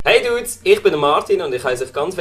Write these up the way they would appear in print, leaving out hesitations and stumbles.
Hey Dudes, ich bin der Martin und ich heiße euch ganz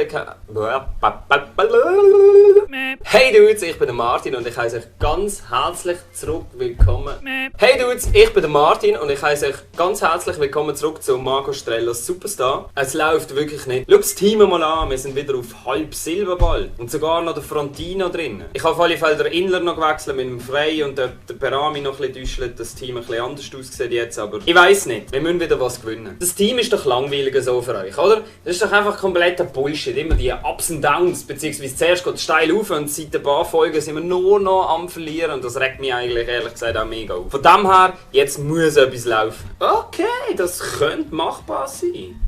Hey Dudes, ich bin der Martin und ich heiße euch ganz herzlich zurück willkommen. Hey Dudes, ich bin der Martin und ich heiße euch ganz herzlich willkommen zurück zu Marco Strellos Superstar. Es läuft wirklich nicht. Schau das Team mal an, wir sind wieder auf halb Silberball und sogar noch der Frontino drin. Ich habe auf alle Fälle den Inler noch gewechselt mit dem Frey und der Perami noch ein bisschen düschelt, das Team ein bisschen anders aussieht jetzt, aber ich weiss nicht, wir müssen wieder was gewinnen. Das Team ist doch langweiliger so für euch, oder? Das ist doch einfach kompletter Bullshit, immer die Ups und Downs, beziehungsweise zuerst geht es steil auf und seit ein paar Folgen sind wir nur noch am Verlieren und das regt mich eigentlich ehrlich gesagt auch mega auf. Von dem her, jetzt muss etwas laufen. Okay, das könnte machbar sein.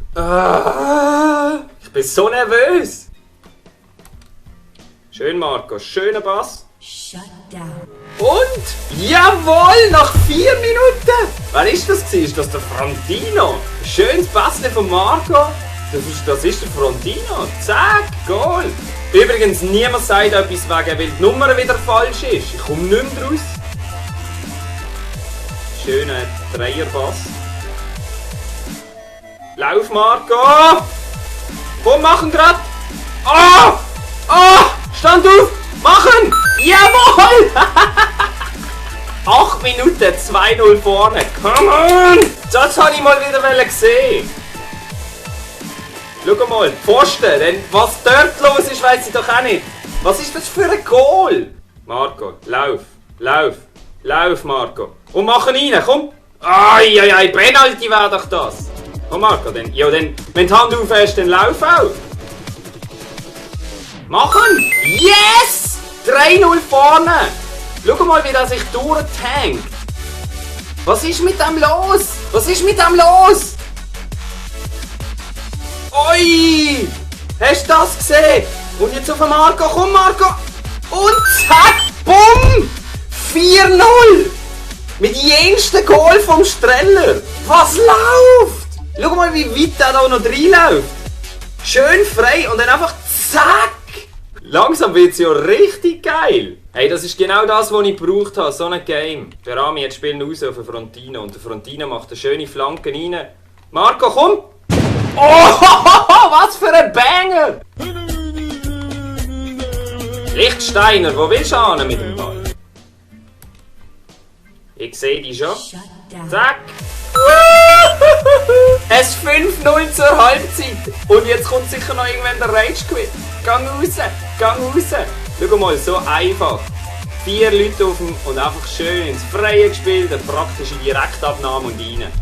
Ich bin so nervös. Schön Marco, schöner Pass. Shut down. Und? Jawohl, nach 4 Minuten! Wer ist das? Ist das der Frontino? Schönes Passle von Marco. Das ist der Frontino. Zack, Goal. Übrigens, niemand sagt etwas wegen, weil die Nummer wieder falsch ist. Ich komme nicht mehr raus. Schöner Dreierpass. Lauf, Marco! Komm, machen grad! Stand auf! Machen! Jawohl! 8 Minuten, 2-0 vorne. Come on! Das habe ich mal wieder gesehen. Schau mal, Pfosten, denn was dort los ist, weiss ich doch auch nicht. Was ist das für ein Goal? Marco, lauf, Marco. Und mach ihn rein, komm. Ai, Penalty wäre doch das. Komm Marco, dann, ja, dann, wenn die Hand aufhast, dann lauf auch. Machen! Yes! 3-0 vorne. Schau mal, wie der sich durchtankt. Was ist mit dem los? Oi! Hast du das gesehen? Und jetzt auf den Marco, komm Marco! Und zack! Bumm! 4-0! Mit jensten Goal vom Streller! Was läuft? Schau mal, wie weit der da noch reinläuft! Schön frei und dann einfach zack! Langsam wird's ja richtig geil! Hey, das ist genau das, was ich gebraucht habe, so ein Game. Der Rami jetzt spielen raus auf den Frontino und der Frontino macht eine schöne Flanke rein. Marco, komm! Oh, was für ein Banger! Lichtsteiner, wo willst du hin mit dem Ball? Ich sehe dich schon. Zack! Es 5-0 zur Halbzeit. Und jetzt kommt sicher noch irgendwann der Rage Quit. Gang raus! Schau mal, so einfach. 4 Leute auf dem und einfach schön ins Freie gespielt, eine praktische Direktabnahme und rein.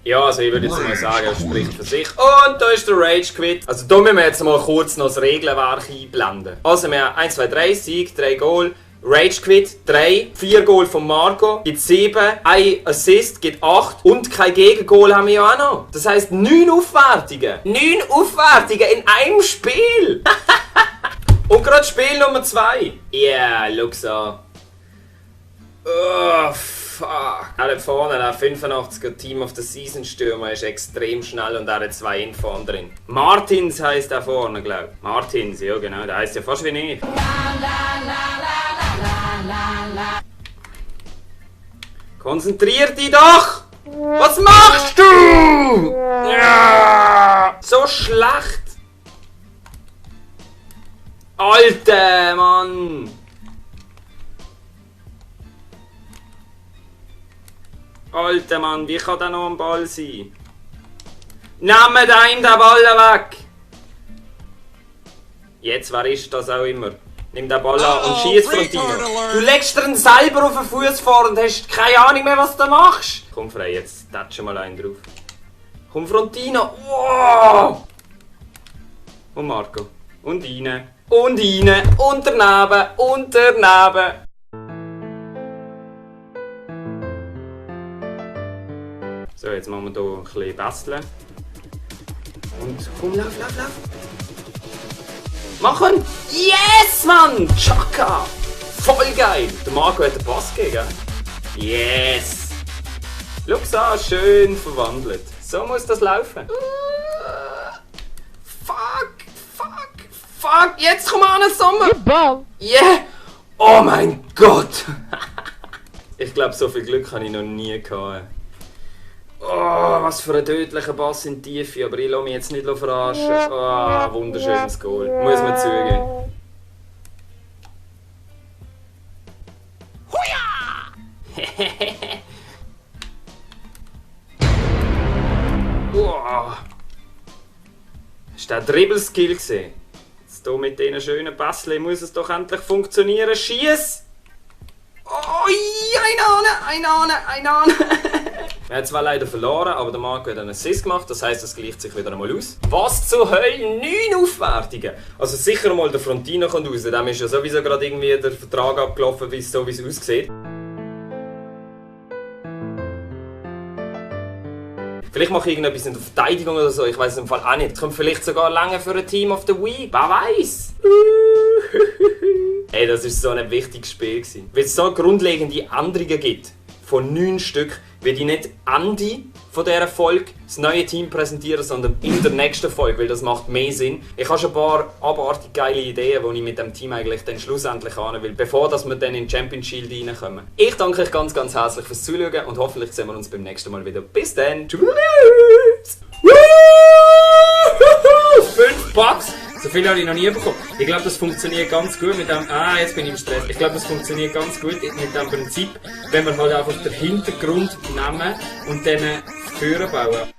Ja, also ich würde jetzt mal sagen, er spricht für sich. Und da ist der Rage Quit. Also da müssen wir jetzt mal kurz noch das Regelwerk einblenden. Also wir haben 1, 2, 3 Sieg, 3 Goal. Rage Quit 3, 4 Goal von Marco, gibt 7, 1 Assist, gibt 8 und kein Gegengol haben wir ja auch noch. Das heisst 9 Aufwertungen. 9 Aufwertungen in einem Spiel. Und gerade Spiel Nummer 2. Yeah, schau's an. Oh, fuck. Er hat vorne, der 85er Team of the Season Stürmer ist extrem schnell und er hat 2 Inform drin. Martins heisst er vorne, glaub ich. Martins, ja genau, der heisst ja fast wie ich. Konzentrier dich doch! Was machst du? Ja, so schlecht! Alter Mann! Alter Mann, wie kann der noch am Ball sein? Nehmt ihm den Ball weg! Jetzt, wer ist das auch immer? Nimm den Ball an und schieß Frontino. Du legst dir ihn selber auf den Fuß vor und hast keine Ahnung mehr, was du machst. Komm Frey, jetzt tätsch mal einen drauf. Komm Frontino. Wow! Und Marco. Und rein. Und rein. Und daneben. Und daneben. So, jetzt machen wir hier ein bisschen basteln. Und komm, lauf. Machen! Yes, Mann! Chaka! Voll geil! Der Marco hat den Pass gegeben. Yes! Schau's an, schön verwandelt. So muss das laufen. Fuck! Jetzt kommen wir an den Sommer! Ball. Yeah! Oh mein Gott! Ich glaube, so viel Glück habe ich noch nie gehabt. Oh, was für ein tödlicher Pass in die Tiefe, aber ich lasse mich jetzt nicht verarschen. Oh, wunderschönes Goal. Muss man zugeben. Wow. Hast du den Dribbelskill gesehen? Jetzt hier mit diesen schönen Pässchen muss es doch endlich funktionieren. Schieß! Oh, ein Ahne! Wir haben zwar leider verloren, aber der Marco hat einen Assist gemacht, das heisst, es gleicht sich wieder einmal aus. Was zur Hölle? 9 Aufwertungen! Also sicher mal der Frontino kommt raus, dem ist ja sowieso gerade irgendwie der Vertrag abgelaufen, wie es aussieht. Vielleicht mache ich irgendetwas in der Verteidigung oder so, ich weiß es im Fall auch nicht. Es kommt vielleicht sogar lange für ein Team of the Week, wer weiß? Ey, das war so ein wichtiges Spiel. Weil es so grundlegende Änderungen gibt, von 9 Stück, werde ich nicht Ende von dieser Folge das neue Team präsentieren, sondern in der nächsten Folge, weil das macht mehr Sinn. Ich habe schon ein paar abartig geile Ideen, die ich mit dem Team eigentlich dann schlussendlich haben will, bevor wir dann in den Champions Shield reinkommen. Ich danke euch ganz, ganz herzlich fürs Zuschauen und hoffentlich sehen wir uns beim nächsten Mal wieder. Bis dann! Tschüss! 5 Bucks! So viel habe ich noch nie bekommen. Ich glaube, das funktioniert ganz gut mit dem... jetzt bin ich im Stress. Ich glaube, das funktioniert ganz gut mit dem Prinzip, wenn wir halt einfach den Hintergrund nehmen und dann vorbauen.